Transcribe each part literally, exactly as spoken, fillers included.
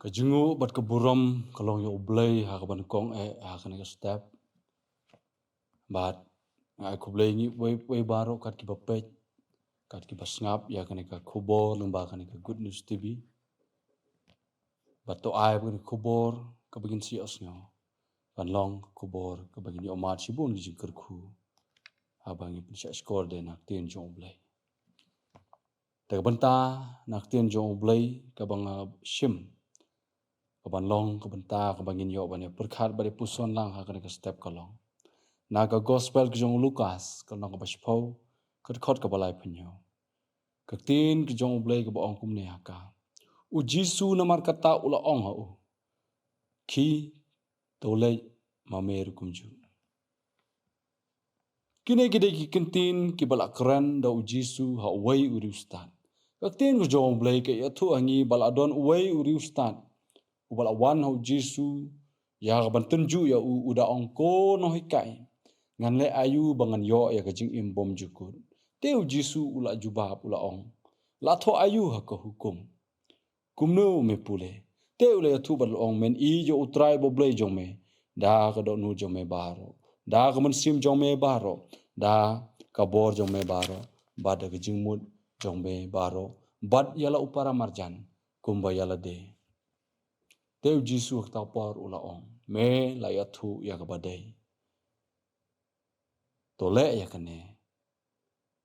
Ka jingnguh bad ka burom ka long ïa U Blei ha kaba nyngkong eh ha kane ka step. Bad nga ai khublei ïa ngi wei wei baroh kat kiba peit, kat kiba sngap ïa kane ka khubor lyngba kane ka Good News T V. Bad to ai ba kane ka khubor kaba ngin sa ïohsngew kan long ka khubor kaba ngin ïoh mad shibun ki jingkyrkhu haba ngi pynshah shkor de na ka ktien jong U Blei. Te ka bynta na ka ktien jong U Blei kaba nga shim, kaban long ka bynta kaba ngin ïoh ban ïa pyrkhat bad ïa puson lang ha kane ka step ka long na ka Gospel ka jong u Lukas, ka lynnong kaba shiphew, ka dkhot kaba laiphew. Ka ktien ka jong U Blei kaba ong kumne ha ka: U Jisu namar kata u la ong ha u, khie, to leit ma me ruh kumjuh. Kine ki dei ki kyntien kiba la kren da U Jisu ha uwei u riewstad. Ka ktien ka jong U Blei ka ïathuh ha ngi ba la don uwei u riewstad uba la wan ha U Jisu ïa kaban tynjuh ïa u, u da ong, ko nonghikai, ngan leh aïu ba ngan ïoh ïa ka jingim bymjukut? Te U Jisu u la jubab u la ong, la thoh aïu ha ka hukum? Kumno me pule? Te u la ïathuh bad u la ong, men ïeit ïa U Trai ba U Blei jong me da ka dohnud jong me baroh, da ka mynsiem jong me baroh, da ka bor jong me baroh, bad da ka jingmut jong me baroh, bad ïa la u paramarjan kumba ïa lade. Te U Jisu ha kata ka por u la ong, me la ïathuh ïa kaba dei. To leh ïa kane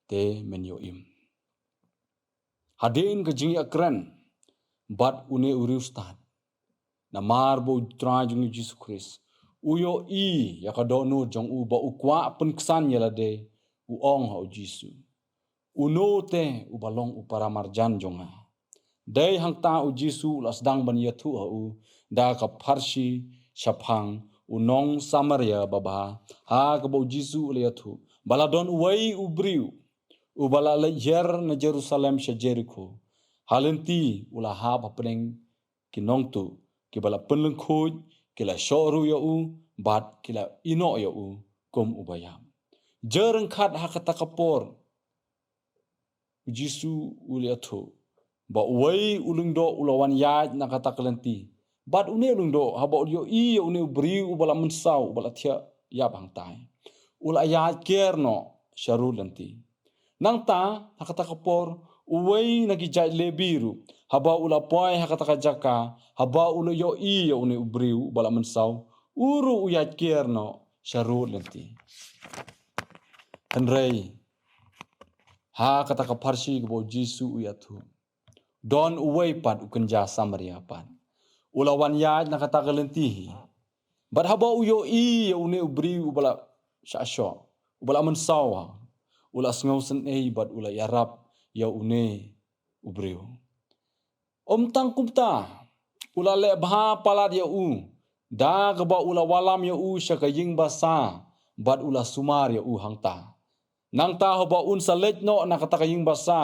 te men ïoh im. Hadien ka jingïakren bad une u riewstad, namar ba U Trai jong ngi U Jisu Khrist u ïohi ïa ka dohnud jong u ba u kwah pynksan ïa lade, u ong ha U Jisu, uno te uba long u paramarjan jong nga? Dei hangta U Jisu u la sdang ban ïathuh ha u da ka pharshi shaphang u nong Samaria babha, ha kaba U Jisu u la ïathuh ba la don uwei u briew uba la leit hiar na Jerusalem sha Jerikho. Ha lynti u la hap hapdeng ki nongtuh kiba la pynlyngkhuid, ki la shoh ruh ïa u bad ki la ïehnoh ïa u kum uba ïap. Jyrngkhat ha kata ka por U Jisu u la ïathuh ba uwei u lyngdoh u la wan ïaid na kata ka lynti. Bad une u lyngdoh, haba u ïohi ïa une u briew uba la mynsaw, uba la thiah ïap hangtai, u la ïaid kiar noh sha rud lynti. Nangta ha kata ka por uwei na ki jait Lebi ruh, haba u la poi ha kata ka jaka, haba u la ïohi ïa une u briew uba la mynsaw, u ruh u ïaid kiar noh sha rud lynti. Hynrei ha kata ka pharshi kaba U Jisu u ïathuh, don uwei pat u kynja Samaria pat u la wan ïaid na kata ka lynti hi. Bad haba u ïohi ïa une u briew uba la shah shoh, uba la mynsaw, u la sngewsynei bad u la ïarap ïa une u briew. Ym tang kumta, u la leh bha palat ïa u da kaba u la wallam ïa u sha ka ïing basa bad u la sumar ïa u hangta. Nangta haba un sa leit noh na kata ka ïing basa,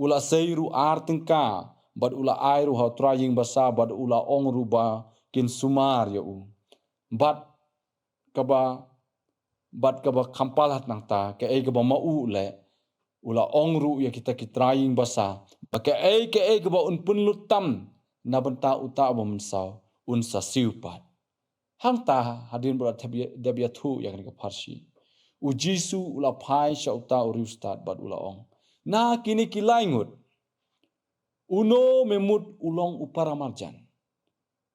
u la sei ruh ar tyngka bad u la ai ruh ha u trai ïing basa bad u la ong ruh ba kin sumar ïa u. Bad kaba, bad kaba kham palat nangta, kaei kaba ma u u leh, u la ong ruh ïa kita ki trai ïing basa ba kaei kaei kaba un pynlut tam na bynta uta uba mynsaw, un sa siew pat. Hangta hadien ba u la dep ïa, dep ïathuh ïa kane ka pharshi, U Jisu u la phai sha uta u riewstad bad u la ong, na kine ki lai ngut, uno me mut u long u paramarjan?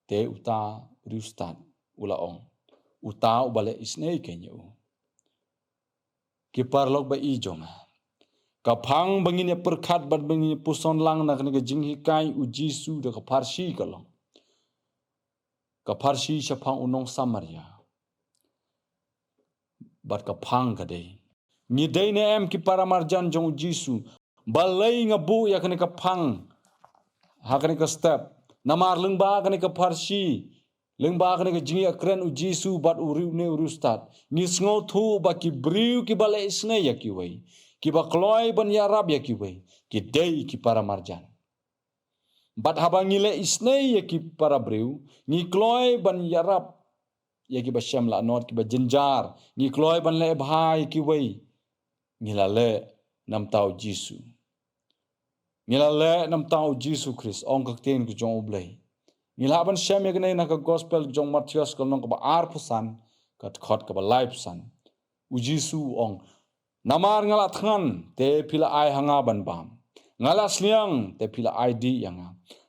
Te uta u riewstad u la ong, uta uba leh isynei kein ïa u. Ki paralok ba-i jong nga, ka phang ba ngin ïa pyrkhat bad ba ngin ïa puson lang na kane ka jinghikai U Jisu da ka pharshi ka long ka pharshi shaphang u nong Samaria. Bad ka phang ka dei, ngi dei ne em ki paramarjan jong U Jisu? Balei nga buh ïa kane ka phang ha kane ka step? Namar lyngba kane ka pharshi, lyngba kane ka jingïakren U Jisu bad u riewne u riewstad, ngi sngewthuh ba ki briew kiba leh isynei ïa kiwei, kiba kloi ban ïarap ïa kiwei, ki dei ki paramarjan. Bad haba ngi leh isynei ïa ki parabriew, ngi kloi ban ïarap ïa kiba shem lahnot, kiba jynjar, ngi kloi ban leh bha ïa kiwei. Ngi la leh namar U Jisu. Ngi la leh namar U Jisu Khrist, ong ka ktien ka jong U Blei. Ngi lah ban shem ïa kane na ka gospel jong Mathaios ka lynnong kaba arphew san, ka dkhot kaba laiphew san. U Jisu u ong, namar nga la thngan, te phi la ai ha nga ban bam. Nga la sliang, te phi la ai dih ïa nga.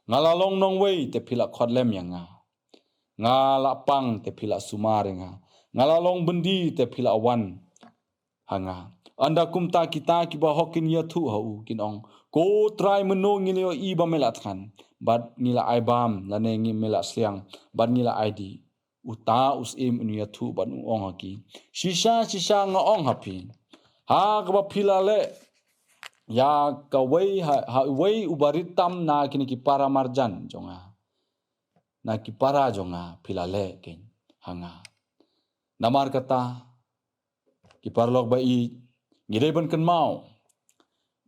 Nga la long nongwei, te phi la khot lem ïa nga. Nga la pang, te phi la sumar ïa nga. Nga la long byndi, te phi la wan ha nga. Ynda kumta kita kiba hok kin ïathuh ha u, kin ong, ko Trai, mynno ngi la ïohi ba me la thngan bad ngi la ai bam, lane ngi, me la sliang bad ngi la ai dih? Uta u syiem un ïathuh bad un ong ha ki, shisha shisha nga ong ha phi, ha kaba phi la leh ïa kawei ha, ha uwei uba rit tam na kine ki para marjan jong nga, na ki para jong nga, phi la leh keiñ ha nga. Namar kata, ki paralok ba ïeit, ngi dei ban kynmaw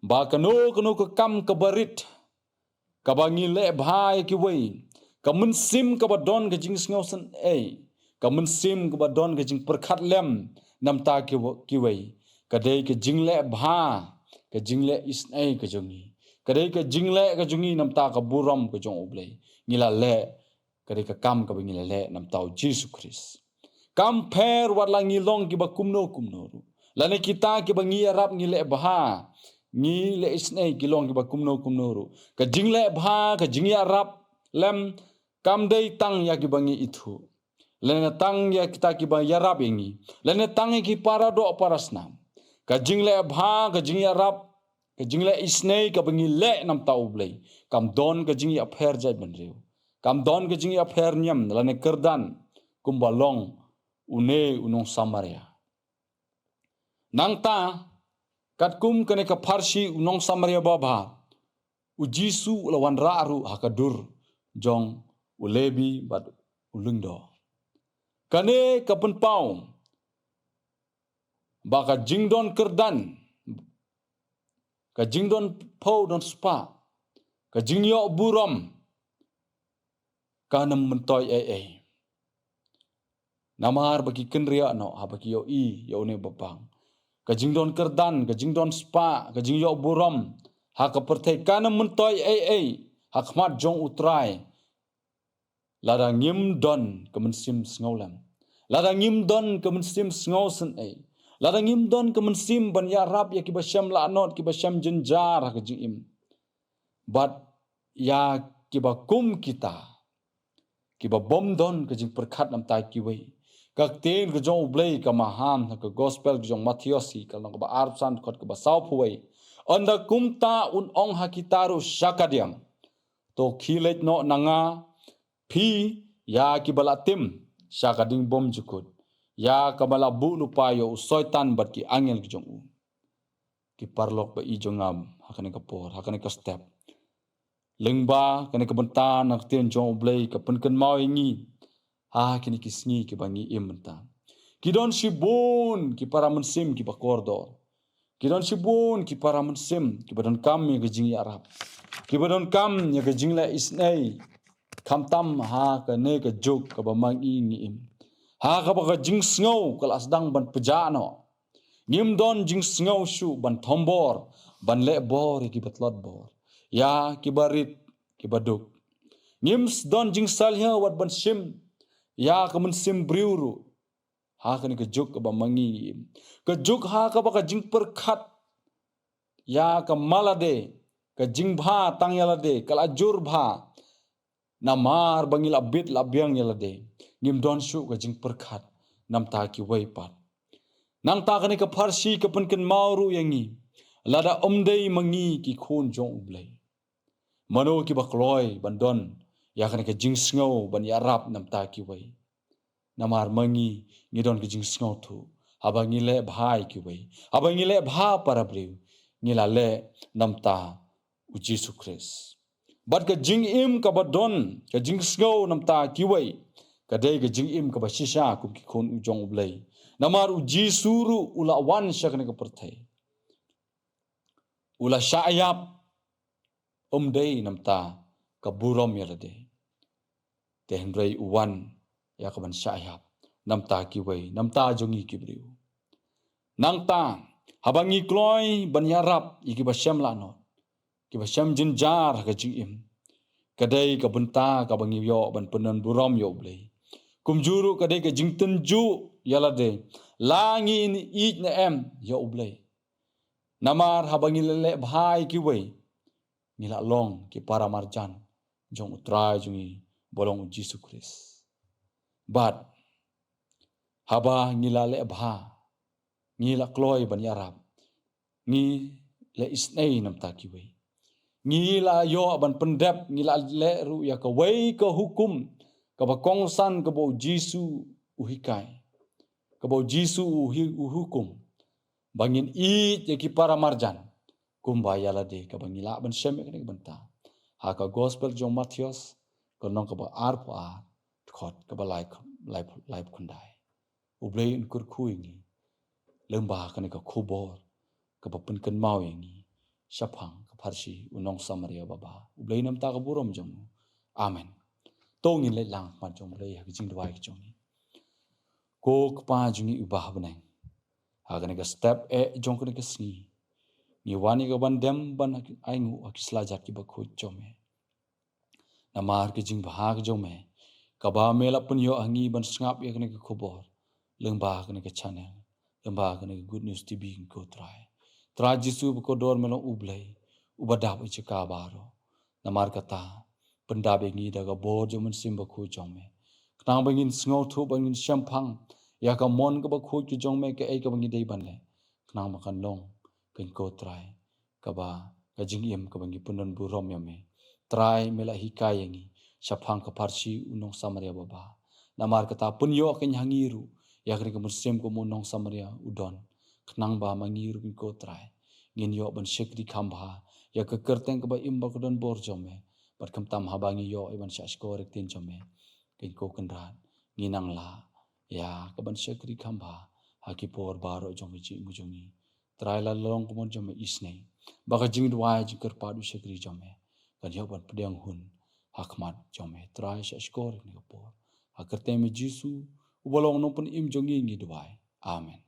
ba kano kano ka kam kaba rit kaba ngi leh bha ïa kiwei, ka mynsiem kaba don ka jingsngewsynei, ka mynsiem kaba don ka jingpyrkhat lem namta kiw-, kiwei, ka dei ka jingleh bha, ka jingleh isynei ka jong ngi, ka dei ka jingleh ka jong ngi namta ka burom ka jong U Blei. Ngi la leh, ka dei ka kam kaba ngi la leh namta U Jisu Khrist. Kam pher wat la ngi long kiba kumno kumno ruh, lane kita kiba ngi ïarap ngi leh bha, ngi leh isynei ki long kiba kumno kumno ruh, ka jingleh bha, ka jingïarap lem kam dei tang ïa kiba ngi ithuh, lane tang ïa kita kiba ïarap ïa ngi, lane tang ïa ki para doh para snam. Ka jingleh bha, ka jingïarap, ka jingleh isynei kaba ngi leh namta U Blei, kam don ka jingïapher jaitbynriew, kam don ka jingïapher niam lane kyrdan kumba long une u nong Samaria. Nangta, katkum kane ka pharshi u nong Samaria babha, U Jisu u la wanrah ruh ha ka dur jong u Lebi bad u lyngdoh. Kane ka pynpaw ba ka jingdon kyrdan, ka jingdon phew don spah, ka jingïoh burom, kam myntoi ei ei. Namar ba ki kynriah noh haba ki ïohi ïa une u bapang. Ka jingdon kyrdan, ka jingdon spah, ka jingïoh burom ha ka pyrthei kam myntoi ei ei ha khmat jong U Trai, lada ngim don ka mynsiem sngewlem, lada ngim don ka mynsiem sngewsynei, lada ngim don ka mynsiem ban ïarap ïa kiba shem lahnot, kiba shem jynjar ha ka jingim, bad ïa kiba kum kita, kiba bym don ka jingpyrkhat namta kiwei. Ka ktien ka jong U Blei ka maham ha ka gospel ka jong Mathaios, ka lynnong kaba arphew san, dkhot kaba sawphew wei. Ynda kumta un ong ha kita ruh sha khadien, to khie leit noh na nga, phi ïa kiba la tim sha ka ding bymjukut, ïa kaba la buh lypa ïa u Soitan bad ki angel ki jong u. Ki paralok ba ïeit jong nga, ha kane ka por, ha kane ka step, lyngba kane ka bynta na ka ktien jong U Blei ka pynkynmaw ïa ngi ha kine ki sngi kiba ngi im mynta. Ki don shibun ki para mynsiem kiba kordor. Ki don shibun ki para mynsiem kiba donkam ïa ka jingïarap, kiba donkam ïa ka jingleh isynei, khamtam ha kane ka juk kaba ma ngi ngi im, ha kaba ka jingsngew ka la sdang ban pjah noh. Ngim don jingsngew shuh ban thombor, ban leh bor ïa kiba tlot bor, ïa kiba rit, kiba duk. Ngim s-, don jingsalia wat ban shim ïa ka mynsiem briew ruh ha kane ka juk kaba ma ngi ngi im, ka juk ha kaba ka jingpyrkhat ïa ka ma lade, ka jingbha tang ïa lade ka la jur bha. Namar ba ngi la bit la biang ïa lade, ngim don shuh ka jingpyrkhat namta kiwei pat. Nangta kane ka pharshi ka pynkynmaw ruh ïa ngi, lada ym dei ma ngi ki khun jong U Blei, mano kiba kloi ban don ïa kane ka jingsngew ban ïarap namta kiwei? Namar ma ngi ngi don ka jingsngewthuh, haba ngi leh bha ïa kiwei, haba ngi leh bha para briew, ngi la leh namta U Jisu Khrist. Bad ka jingim kaba don ka jingsngew namta kiwei, ka dei ka jingim kaba shisha kum ki khun u jong U Blei. Namar U Jisu ruh u la wan sha kane ka pyrthei, u la shah ïap, ym dei namta ka burom ïa lade, te hynrei u wan ïa ka ban shah ïap namta kiwei, namta jong ngi ki briew. Nangta, haba ngi kloi ban ïarap ïa kiba shem lahnot, kiba shem jynjar ha ka jingim, ka dei ka bynta kaba ngi ïoh ban pyndon burom ïa U Blei. Kumjuh ruh ka dei ka jingtynjuh ïa lade, la ngin ïeit ne em ïa U Blei. Namar haba ngi la leh bha ïa kiwei, ngi la long ki para marjan jong U Trai jong ngi, ba long U Jisu Khrist. Bad haba ngi la leh bha, ngi la kloi ban ïarap, ngi la isynei namta kiwei, ngi la ïoh ban pyndep, ngi la leh ruh ïa kawei ka hukum kaba kongsan kaba U Jisu u hikai, kaba U Jisu u hi-, u hukum, ba ngin ïeit ïa ki para marjan kumba ïa lade, kaba ngi lah ban shem ïa kane ka bynta ha ka Gospel jong Mathaios, ka lynnong kaba arphew ar, dkhot kaba lai, lai, laiphew khyndai. U Blei un kyrkhu ïa ngi lyngba kane ka khubor kaba pynkynmaw ïa ngi shaphang ka pharshi u nong Samaria babha. U Blei un ïam ta ka burom jong u. Amen. To ngin leit lang ha khmat jong U Blei ha ka jingduwai ka jong ngi. Ko Kpa jong ngi uba ha bneng, ha kane ka step eh jong kane ka sngi, ngi wan ïa ka ban dem ban ainguh ha ki slajat kiba khuid jong me. Namar ka jingbha ka jong me, kaba me la pynïoh ha ngi ban sngap ïa kane ka khubor lyngba kane ka channel, lyngba kane ka Good News T V, ko Trai. Trai Jisu ba kordor, me long U Blei uba dap ïa jaka baroh. Namar kata, pyndap ïa ngi da ka bor jong u Mynsiem Bakhuid jong me, khnang ba ngin sngewthuh, ba ngin shemphang ïa ka mon kaba khuid ka jong me, kaei kaba ngi dei ban leh, khnang ba kan long kein, ko Trai, kaba ka jingim kaba ngi pyndon burom ïa me. Trai, me la hikai ïa ngi shaphang ka pharshi u nong Samaria babha. Namar kata, pynïoh kein ha ngi ruh ïa kane ka mynsiem kaba u nong Samaria u don, khnang ba ma ngi ruh, kein, ko Trai, ngin ïoh ban shakri kham bha ïa ka kyrteng kaba im bad ka donbor jong me. Bad khamtam haba ngi ïoh ïa ban shahshkor ïa ka ktien jong me, kein, ko Kynrad, ngin nang lah ïa ka ban shakri kham bha ha ki por baroh jong ka jingim ka jong ngi. Trai, la long ka mon jong me, isynei ba ka jingduwai jingkyrpad u shakri jong me kan ïoh ban pdiang hun ha khmat jong me. Trai, shahshkor ïa kane ka por, ha kyrteng me Jisu, uba long u Nongpynim jong ngi, ngi duwai. Amen.